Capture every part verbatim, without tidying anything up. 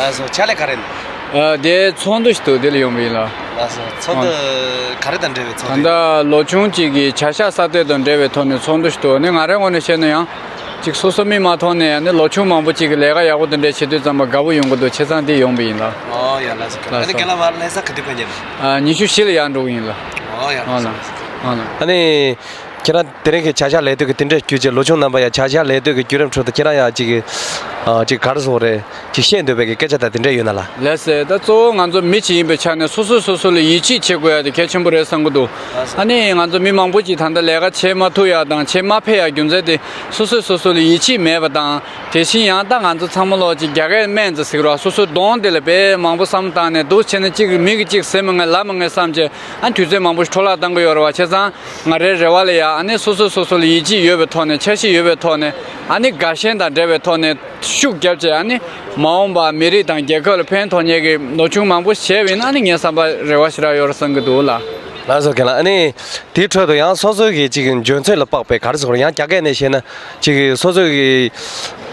ལགས་སོ། ཕྱག་ལས་ག་རེ་ཡིན། ཨ། དེ་ཚོགས་འདུ་ཞིག་འདུག་དེ་ལ་ཡོང་བ་ཡིན་ལགས། ལགས་སོ། ཚོགས་འདུ་ག་རེ་དང་འབྲེལ་བའི་ཚོགས་འདུ། ད་ལྟ་ལོ་ཆུང་གཅིག་གི་བྱ་གཞག་གསར་གཏོད་དང་འབྲེལ་བའི་ཐོག་ནས་ཚོགས་འདུ་ཞིག་འདུག་ཨ་ནི་ང་རའི་ངོས་ནས་བཤད་ན་ཡང་། ཅིག་སོ་སོ་མི་མ་མཐོང་ནས་ཨ་ནི་ལོ་ཆུང་མང་པོ་ཅིག་གིས་ལས་ཀ་ཡག་པོ་དེ་འདྲ་བྱེད་དུས་ཙམ་པ་དགའ་པོ་ཡོང་གི་འདུག་བྱས་ཙང་དེ་ཡོང་བ་ཡིན་ལགས། ཨོ་ཡ། ལགས་སོ། ཨ་ནི་ལགས་སོ། རྒན་ལགས་མར་ལྷ་ས་ག་དུས་ཕེབས་མཁན་རེད། ཨ། ཉི་ཤུ་བཞི་ལ་ཡར་འགྲོ་གི་ཡིན་ལགས། ཨོ་ཡ། ཨོ་ལགས། ཨོ་ལགས། ཨ་ནི། ཁྱེད་རང་དེ་རིང་གི་བྱ་གཞག་ལས་དོན་གྱི་དེ་འདྲའི་བརྒྱུད་བྱས་ལོ་ཆུང་རྣམ་པ་ཡང་བྱ་གཞག་ལས་དོན་གྱི་བརྒྱུད་རིམ་ཁྲོད་དུ་ཁྱེད་རང་ཡང་ཅིག་ཨ། ཅིག་ག་རེ་ཟེར་དགོས་རེད། ཅིག་བཤད་འདོད་པའི་གི་སྐད་ཆ་དང་དེ་འདྲ་ཡོད་ན་ལགས། ལགས་སེ། ད་གཙོ་བོ་ང་ཚོ་མི་གཅིག་ཡིན་པའི་ཆ་ནས་སོ་སོས་སོ་སོ་ལ་ཡིད་ཆེས་བྱེད་དགོས་ཡ་དེ་གལ་ཆེན་པོ་རེད་བསམ་གྱི་འདུག་ཨ་ནི་ང་ཚོ་མི་མང་པོ་ཅིག་ད་ལྟ་ལས་ཀ་བྱེད་མ་ཐུབ་ཡ་དང་བྱེད་མ་ཕོད་ཡ་རྒྱུ་མཚན་དེ་སོ་སོས་སོ་སོ་ལ་ཡིད་ཆེས་མེད་པ་དང་། དེ་བཞིན་ཡང་ད་ང་ཚོ་ཚང་མ་ལོག་ཅིག་རྒྱ་སྐད་སྨན་རྩིས་ཟེར་གི་རེད་བ། སོ་སོའི་གདོང་དེ་ལ་དཔེ་མང་པོ་བསམ་བློ་བཏང་ནས་འདུག་བྱས་ན་ཅིག་མི་གིས་ཅིག་ཟེར་མི་ངེས་ལབ་མི་ངེས་བསམ་བྱས། ཨ། དུས་ཚོད་མང་པོ་ཞིག་འཕྲོ་བརླག་བཏང་གི་ཡོད་རེད་བ། བྱས་ཙང་ང་རའི་རེ་བ་ལ་ཡ། ཨ་ནི་སོ་སོས་སོ་སོ་ལ་ཡིད་ཆེས་ཡོད་པའི་ཐོག་ནས། འཆར་གཞི་ཡོད་པའི་ཐོག་ནས། ཨ་ནི་དགའ་ཞེན་དང་འབྲེལ་བའི་ཐོག་ནས་ཤུགས་བརྒྱབ་བྱས། ཨ་ནི་མ་འོངས་པ་མི་རིགས་དང་རྒྱལ་ཁབ་ལ་ཕན་ཐོགས་མཁན་གྱི་ལོ་ཆུང་མང་པོ་ཞིག་བྱས་པ་ཡིན་ན། ཨ་ནི་ངའི་བསམ་པར་རེ་བ་ཞེ་དྲག་ཡོད་རེད་བསམ་གྱི་འདུག་ལགས། ལགས་སོ། རྒན་ལགས། ཨ་ནི་དེའི་ཁྲོད་དུ་ཡང་སོ་སོའི་གི་ཅིག་འཇོན་ཚོད་ལ་དཔག་པའི་ག་རེ་ཟེར་དགོས་རེད། ཡང་རྒྱ་སྐད་ནས་བཤད་ན་ཅིག་སོ་སོའི་གི།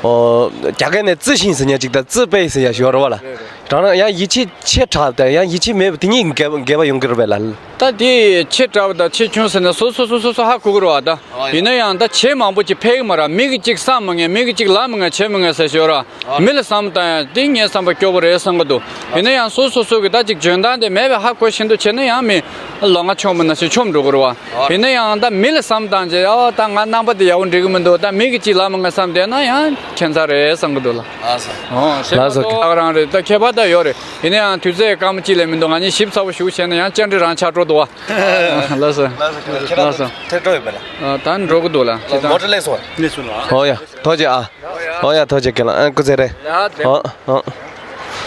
ཨོ། རྒྱ་སྐད་ནས་བརྩི་ཤིང་ཟེར་མཁན་ཅིག་དང་བརྩི་དཔེ་ཟེར་ཡ་ཞིག་ཡོད་རེད་བ་ལགས། རང་རང་ཡང་ཡིད་ཆེས་ཆེ་དྲགས་དང་ཡང་ཡིད་ཆེས་མེད་པ་དེ་གཉིས་འགལ་འགལ་བ་ཡོང་གི་རེད་པས་ལགས། ད་དེ་ཆེ་དྲགས་པ་དང་ཆེ་ཆུང་ཟེར་ན་སོ་སོ་སོ་སོ་སོ་ཧ་གོ་གི་རེད་བ་ད། ཨོ་ཡ། ཡིན་ན་ཡང་ད་བྱེད་མང་པོ་ཅིག་ཕེབས་གི་མ་རེད། མི་གིས་ཅིག་བསམ་མི་ངེས། མི་གིས་ཅིག་ལབ་མི་ངེས། བྱེད་མི་ངེས་ཟེར་ཞོར་ར། ཨོ་ཡ། མི་ལ་བསམ་བཏང་ཡ་དེ་ངའི་བསམ་པ་སྐྱོ་པོ་རེད་བསམ་གི་འདུག་ཡིན་ན་ཡང་སོ་སོ་སོ་གི་ད་ཅིག་འཇོན་ཐང་དེ་མེད་པའི་ཧ་གོ་བཞིན་དུ་བྱས་ན་ཡང་མི་ལོང་བ་མཆོངས་པ་ནང་བཞིན་མཆོངས་འགྲོ་གི་རེད་བ། ཡིན་ན་ཡང་ད་མི་ལ་བསམ་བཏང་བྱས། ཨོ། ད་ང་རྣམ་པ་དེ་ཡག་པོ་འགྲིག་གི་མི་འདུག་ད་མི་གིས་ཅིག་ལབ་མི་ངེས་བསམ་བསྡད་ན་ཡང་ཁྱད་མཚར་རེད་བསམ་གི་འདུག་ལགས། ལགས་སོ། ཨོ། ལགས་སོ། ཁྱད་པར་ད་ཡོད་རེད། ཡིན་ན་ཡང་དུས་ཚོད་སྐར་མ་གཅིག་ལས་མི་འདུག་ང་གཉིས་ཞིབ་ཚགས་པོ་ཞིག་བྱས་ན་ཡང་བཅར་འདྲི་རང་ཆགས་འགྲོ་འདུག་བ། ལགས་སོ། ལགས་སོ། ཁྱེད་རང་ལགས་སོ། ཐད་འགྲོ་ཡོད་པས་ལགས། ཨ། ད་འགྲོ་གི་འདུག་ལགས། ཁྱེད་མོ་ཊ་སླེབས་སོང་བ། སླེབས་སོང་ལགས། ཨོ་ཡ། ཐུགས་རྗེ་ཆེ་ཨ། ཨོ་ཡ། ཐུགས་རྗེ་ཆེ་རྒན་ལགས། ཨ། སྐུ་ཚེ་རིང་། ལགས། ཨོ། ཨོ།